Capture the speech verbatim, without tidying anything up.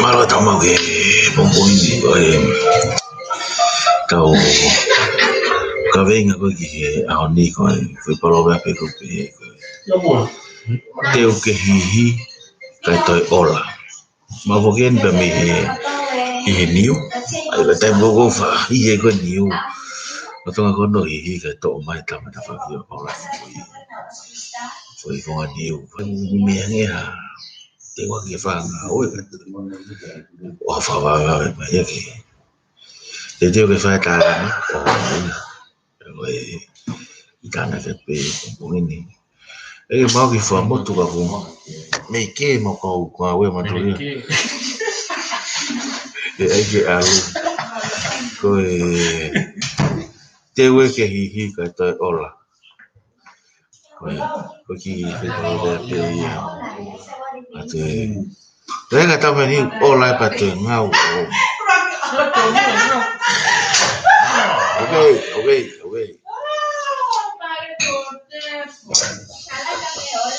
Mālō e tau maʻu ki he pongipongi ni, ko e tau kaveinga ko ē ki he ʻaho ni ko e, ko e palōveape ko ē pē ko e, teu ke hihi kae toe ola. Mau foki eni pē mei he, ʻi he niu. ʻAi, ka taimi ko ē ʻoku faʻa hihi ai ko e niu, ʻo Tonga ko hono hihi kae toʻo mai e tama tafaʻaki ʻo ola foʻi, foʻi konga niu. Fai mo meʻa ange ha, te ua ke fanga, ʻo e ka, ʻo ha faʻa vave mai ia ke. Te teu ke fai tālama, ʻo mai ia. Ko e, ʻi tana ke pē, pongipongi ni. ʻE mau ki Fuaʻamotu ka ko e mei ke mau kau kua ue maturia. ʻE ai ke ʻalu. Ko e teu ke hihi kae toe ola. Ko e, ko e kiʻi fekau lea pē ia. ʻA te, te ka tau meni ola e pate ngau. Okay, okay.